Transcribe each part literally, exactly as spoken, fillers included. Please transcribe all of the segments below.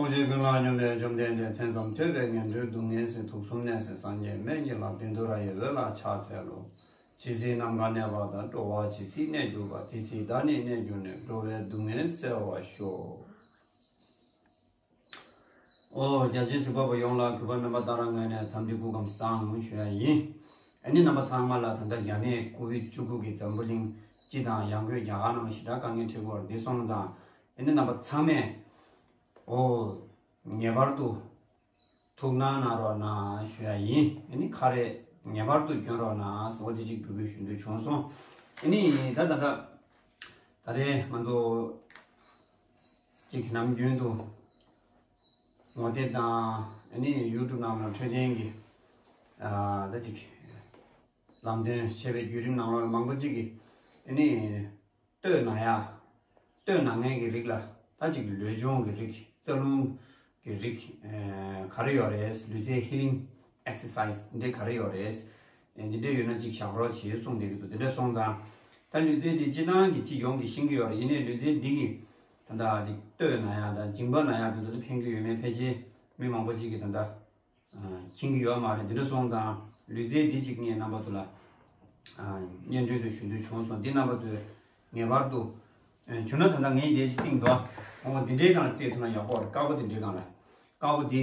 ཐུགས་རྗེ་ཀུན་ལ་སྙོམས་པའི་བཅོམ་ལྡན་འདས། མཚན་ཙམ་ཐོས་པས་ངན་འགྲོའི་སྡུག་བསྔལ་སེལ། དུག་གསུམ་ནད་སེལ་སངས་རྒྱས་སྨན་གྱི་བླ། བཻ་ཌཱུརྱ་ཡི་འོད་ལ་ཕྱག་འཚལ་ལོ། ཇི་སྲིད་ནམ་མཁའ་གནས་པ་དང་། འགྲོ་བ་ཇི་སྲིད་གནས་གྱུར་པ། དེ་སྲིད་བདག་ནི་གནས་གྱུར་ནས། འགྲོ་བའི་སྡུག་བསྔལ་སེལ་བར་ཤོག། ཨོ་རྒྱ་ཆེའི་གཟིགས་པ་པོ་ཡོངས་ལ་གུས་པ་སྨན་པ་ཏཱ་ར་ངོས་ནས་འཚམས་འདྲི་སྐུ་ཁམས་བཟང་ཞུ་ཡ་ཡིན། ཨ་ནི་རྣམ་པ་ཚང་མ་ལ་ད་ལྟ་རྒྱ་ནད་ཀོ་བིད་བཅུ་དགུ་གི་འཛམ་བུ་གླིང་སྤྱི་དང་ཡང་སྒོས་རྒྱ་གར་ནང་ཞེ་དྲག་དཀའ་ངལ་འཕྲད་ཀྱི་ཡོད་རེད། འདི་སོང་ཙང་ཨ་ནི་རྣམ་པ་ཚང་མས་ཨོ་ངེས་པར་དུ་ཐུགས་སྣང་གནང་རོགས་གནང་ཞུ་ཡ་ཡིན། ཨ་ནི་ཁ་རས་ངེས་པར་དུ་གྱོན་རོགས་གནང་ཟེར་བ་དེ་གཅིག་འབོད་སྐུལ་ཞུ་འདོད་བྱུང་སོང་། ཨ་ནི་ད་ད་ད་ད་རེས་ང་ཚོ་གཅིག་ནམ་རྒྱུན་དུ་ངོ་དེབ་དང་ཨ་ནི་ཡུ་ཊུབ་ནང་ལ་འཕྲོད་བསྟེན་གྱི་ཨ་ད་ཅིག་ལམ་སྟོན་བྱས་པའི་བརྒྱུད་རིམ་ནང་ལོགས་ལ་མང་པོ་ཅིག་གིས་ཨ་ནི་སྟོད་ན་ཡ། སྟོད་ན་མཁན་གྱི་རིགས་ལ་ད་ཅིག་ལུས་སྦྱོང་གི་རིགས། རྩ་རླུང་གི་རིགས་ཨེ་ག་རེ་ཡོད་རེད། ལུས་རྩལ་healing exercise འདི་ག་རེ་ཡོད་རེད། ཨེ་འདི་འདྲ་ཡོད་ན་ཅིག་བཞག་རོགས་བྱེད་གསུངས་བསྡད་ཀྱི་འདུག་དེ་འདྲ་སོང་ཙང་ད་ལུས་རྩལ་འདི་སྤྱི་བཏང་གི་སྤྱི་ཡོངས་ཀྱི་ཤེས་ཀྱི་ཡོད་རེད། ཡིན་ནའི་ལུས་རྩལ་འདི་གིས་ད་ལྟ་ཅིག་སྟོད་ན་ཡ་དང་མཇིང་པ་ན་ཡ་དེ་ཚོ་ལ་ཕན་གྱི་ཡོད་མེད་ཕལ་ཆེར་མི་མང་པོ་ཅིག་གིས་ད་ལྟ་མཁྱེན་གྱི་ཡོད་མ་རེད། འདི་འདྲ་སོང་ཙང་ལུས་རྩལ་འདི་གཅིག་ངས་རྣམ་པ་ཚོ་ལ་སྙན་སྒྲོན་དུ་ཞུ་འདོད་བྱུང་སོང་། འདི་རྣམ་པ་ཚོས་ངེས་པར་དུ་བྱུང་ན་ད་ལྟ་ངས་འདི་ཞིག་བཏིང་འདུག་འོ་འདི་འདྲའི་སྒང་ལ་རྩེད་ཐུབ་ན་ཡག་པོ་རེད། དཀར་པོ་འདི་འདྲའི་སྒང་ལ་དཀར་པོ་འདི་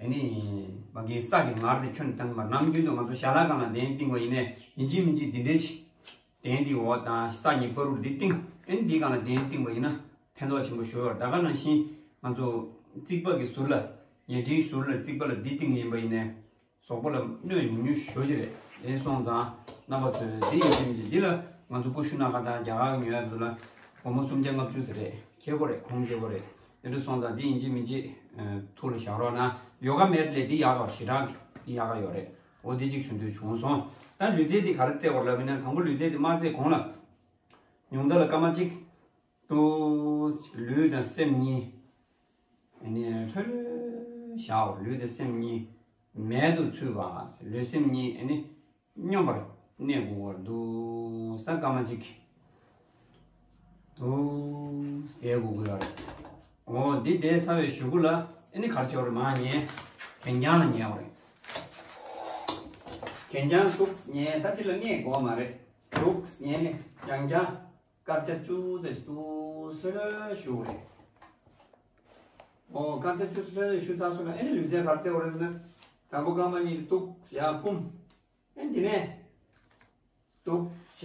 ཨ་ནི་མ་གིའི་ས་གི་ངར་དེ་ཁྱོན་བཏང་མ་ནམ་རྒྱུན་དུ་ང་ཚོ་ཞལ་ལག་སྒང་ལ་གདན་བཏིང་བ་ཡིན་ནའི་ཡིན་གཅིག་མིན་གཅིག་འདི་འདྲའི་ཞིག་གདན་འདི་འོག་དང་ས་གཉིས་བར་དུ་འདི་བཏིང་ཨ་ནི་འདི་སྒང་ལ་གདན་བཏིང་བ་ཡིན་ན། ཕན་ཐོགས་ཆེན་པོ་ཞུ་བར། ད་ག་ནང་བཞིན་ང་ཚོ་རྩིག་པ་གི་ཟུར་ལ་ཉལ་ཁྲིའི་ཟུར་ལ་རྩིག་པ་ལ་འདི་བཏིང་ཡིན་པ་ཡིན་ནའི་གཟུགས་པོ་ལ་གནོད་ཉུང་ཉུང་ཞེ་པོ་ཅིག་རེད། དེ་སོང་ཙང་རྣམ་པ་ཚོས་འདི་ཡིན་གཅིག་མིན་གཅིག་འདི་ལ་ང་ཚོ་ཀུ་ཤུ་ན་ཁ་དང་རྒྱ་གར་གྱི་ཉོ་ཡ་འདུག་ལ་སྒོར་མོ་སུམ་བརྒྱ་ལྔ་བཅུ་ཙམ་རེད། ཁེ་པོ་རེད། གོང་ཁེ་པོ་རེད། དེ་འདྲ་སོང་ཙང་འདི་ཡིན་གཅིག་མིན་གཅིག་ཐུགས་ལ་བཞག་རོགས་གནང་། ཡོ་ག་མེད་ལས་འདི་ཡག་ག་ཞེ་དྲག་འདི་ཡག་ག་ཡོད་རེད། འོ་འདི་གཅིག་ཞུ་འདོད་བྱུང་སོང་། ད་ལུས་རྩལ་འདི་ག་རེ་རྩེ་བར་ལབ་ཡིན་ན་དང་པོ་ལུས་རྩལ་འདི་མ་རྩེ་གོང་ལ་ཉུང་མཐའ་ལ་སྐར་མ་གཅིག་ཏུ་ལུས་དང་སེམས་གཉིས་ཨ་ནི་ལྷོད་ལྷོད་བཞག་ལུས་དང་སེམས་གཉིས་མལ་དུ་ཚུད་པ། ལུས་སེམས་གཉིས་ཨ་ནི་སྙོམས་པར་གནས་དགོས་པར་འདུག་ས་སྐར་མ་གཅིག་འདུག་བསྡད་དགོས་ཀྱི་ཡོད་རེད། འོ་འདི་བསྡད་ཚར་བའི་གཞུག་གུ་ལ་ཨ་ནི་ག་རེ་བྱེད་དགོས་རེད། མར་ཉལ། གན་རྐྱང་ལ་ཉལ་དགོས་རེད། གན་རྐྱང་འདུག་ཉལ། ད་འདི་ལ་གནས་དགོས་མ་རེད། འདུག་ཉལ་ནས་རྐྱང་རྐྱང་། སྐར་ཆ་བཅུ་ཙམ་ཞིག་ཏུ་ལྷོད་ལྷོད་བཞུགས་རེད། འོ་སྐར་ཆ་བཅུ་ཙམ་ལྷོད་ལྷོད་བཞུགས་ཚར་སོང་ན་ཨ་ནི་ལུས་རྩལ་ག་རེ་རྩེ་དགོས་རེད་ཟེར་ན། དང་པོ་སྐར་མ་གཉིས་ཏུ་ཡར་བསྐུམ། ཨ་ནི་དེ་ནས་འདུག་བྱས་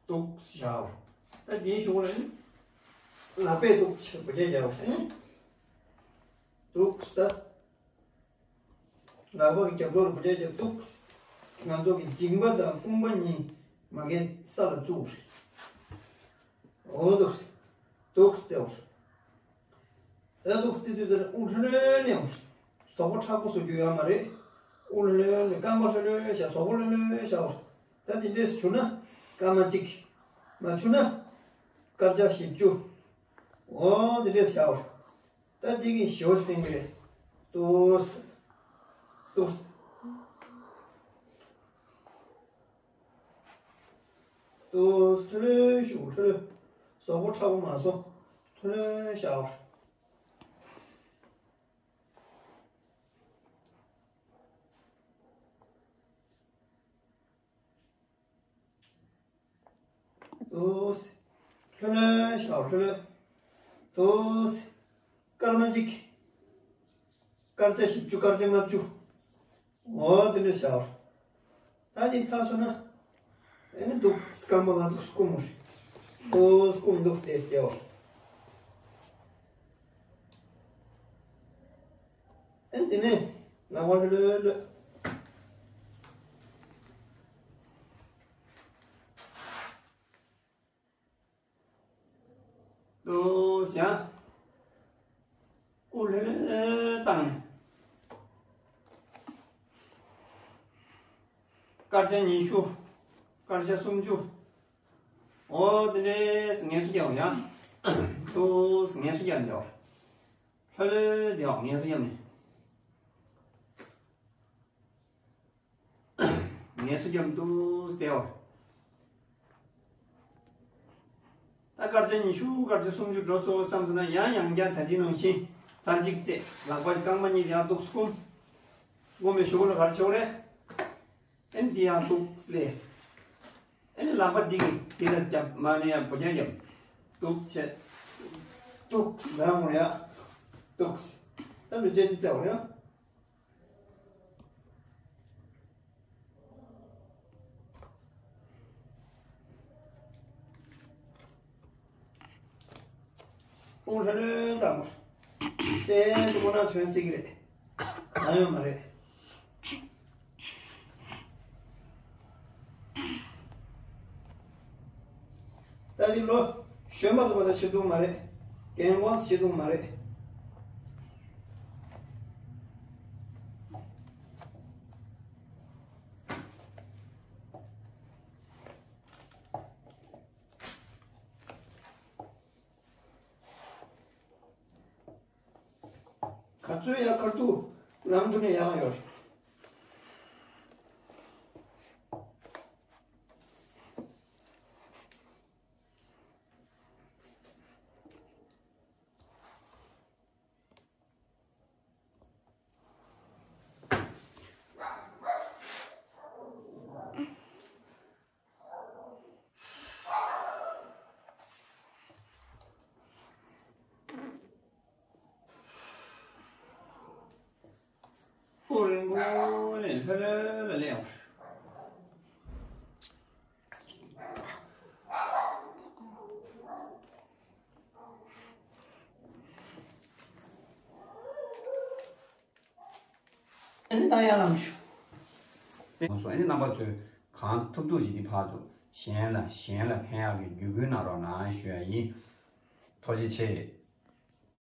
འདུག་བཞག་ད་དེའི་གཞུག་ལ་ནི་ལག་པས་འདུག་བྱས་བུ་རྒྱས་རྒྱབ། ཨ་ནི་འདུག་ད། ལག་པ་གི་རྒྱབ་ལོགས་ལ་བུ་རྒྱས་རྒྱབ་འདུག་ང་ཚོ་གི་མཇིང་པ་དང་རྐུན་པ་གཉིས་མ་གིའི་ས་ལ་བཙུགས། འོ་འདུག་འདུག་སྟེ་འོ། ད་འདུག་སྟེ་དུས་ཙམ་དབུགས་ལྷོད་ལྷོད་ནས་འོ། གཟུགས་པོ་མཁྲེགས་པོ་བཟོ་རྒྱུ་ཡོད་མ་རེད། དབུགས་ལྷོད་ལྷོད་ནས་རྐང་པ་ལྷོད་ལྷོད་བཞག་གཟུགས་པོ་ལྷོད་ལྷོད་བཞག་འོ། ད་དེ་འདྲས་བྱུང་ན་སྐར་མ་གཅིག་མ་བྱུང་ན་སྐར་ཆ་བཞི་བཅུ། འོ་དེ་འདྲས་བཞག་འོ། ད་དེ་གི་ཞོ་སྤེན་གི་རེད། ཏོས། ཏོས། ཏོས་ལྷོད་ལྷོད་ཞུ་ལྷོད་ལྷོད། གཟུགས་པོ་མཁྲེགས་པོ་མ་བཟོ། ལྷོད་ལྷོད་བཞག་ཏོས། ལྷོད་ལྷོད་བཞག་ལྷོད་ལྷོད། ཏོས། སྐར་མ་གཅིག་སྐར་ཆ་བཞི་བཅུ་སྐར་ཆ་ལྔ་བཅུ། འོ་དེ་འདྲ་བཞག་ད་དེ་ཚར་སོང་ན། ཨེ་ནི་འདུག་སྐར་མ་ལྔ་འདུག་སྐུ་མོ་རེད། ཏོས་སྐུ་མོ་འདུག་སྟེ་སྟེ་བ། ཨེ་དེ་ནས་ལག་པ་ལྷོད་ལྷོད། ཏོས་ཡ། དབུགས་ལྷོད་ལྷོད་བཏང་ནས། སྐར་ཆ་ཉི་ཤུ། སྐར་ཆ་སུམ་ཅུ། འོ་དེ་འདྲས་ངལ་གསོ་རྒྱག་ཡ། ཏོས་ངལ་གསོ་རྒྱག་འདི་བ། ལྷོད་ལྷོད་བསྡད་ངལ་གསོ་རྒྱབ་ནས། ངལ་གསོ་རྒྱབ་འདུག་བསྡད་བ། ད་སྐར་ཆ་ཉི་ཤུ་སྐར་ཆ་སུམ་ཅུ་འགྲོ་སོང་བསམ་སོང་ན་ཡང་ཡང་བསྐྱར་ད་ཅི་ནང་བཞིན། ཚར་གཅིག་རྩེ། ལག་པ་རྐང་པ་གཉིས་ཡང་གཏུགས་སྐུམ། སྐུམ་པའི་གཞུག་ལ་ག་རེ་བྱེད་དགོས་རེད། ཨེ་འདི་ཡང་གཏུགས་ལས། ཨེ་ལག་པ་འདི་གིས་འདི་ལ་རྒྱབ། མ་ནི་ཡང་བུ་རྒྱན་རྒྱབ། གཏུགས་བྱས། གཏུགས་ལ་ངོ་ཡ། གཏུགས། ད་ལུས་རྩལ་འདི་རྩེ་བ་ཡང་། དཔུང་ལྷོད་ལྷོད་བཏང་བ། གཏན་དུ་ཁོ་ན་ཐོན་སྲིད་ཀྱི་རེད། ན་ཡོད་མ་རེད། ད་འདི་ལོ་གཞོན་པ་ཚོ་བ་ད་བྱེད་ཐུབ་མ་རེད། རྒན་གོག་བྱེད་ཐུབ་མ་རེད། ག་ཚོད་ཡག་ཁར་དུ་ལམ་དུ་ནས་ཡག་ཡོད་རེད། ཨོ་རིང་པོ་ནས་ལྷོད་ལྷོད་ལ་སླེབས་ཡོང་། ཨ་ནི་ད་ཡར་ལངས་ཤོག་ཨ་ནི་རྣམ་པ་ཚོས་གང་ཐུབ་ཐུབ་ཅིག་འདི་ཕར་ཚུར་གཞན་ལ་གཞན་ལ་ཕན་ཡག་གི་བརྒྱུད་སྐུལ་གནང་རོགས་གནང་ཞུ་ཡ་ཡིན། ཐུགས་རྗེ་ཆེ།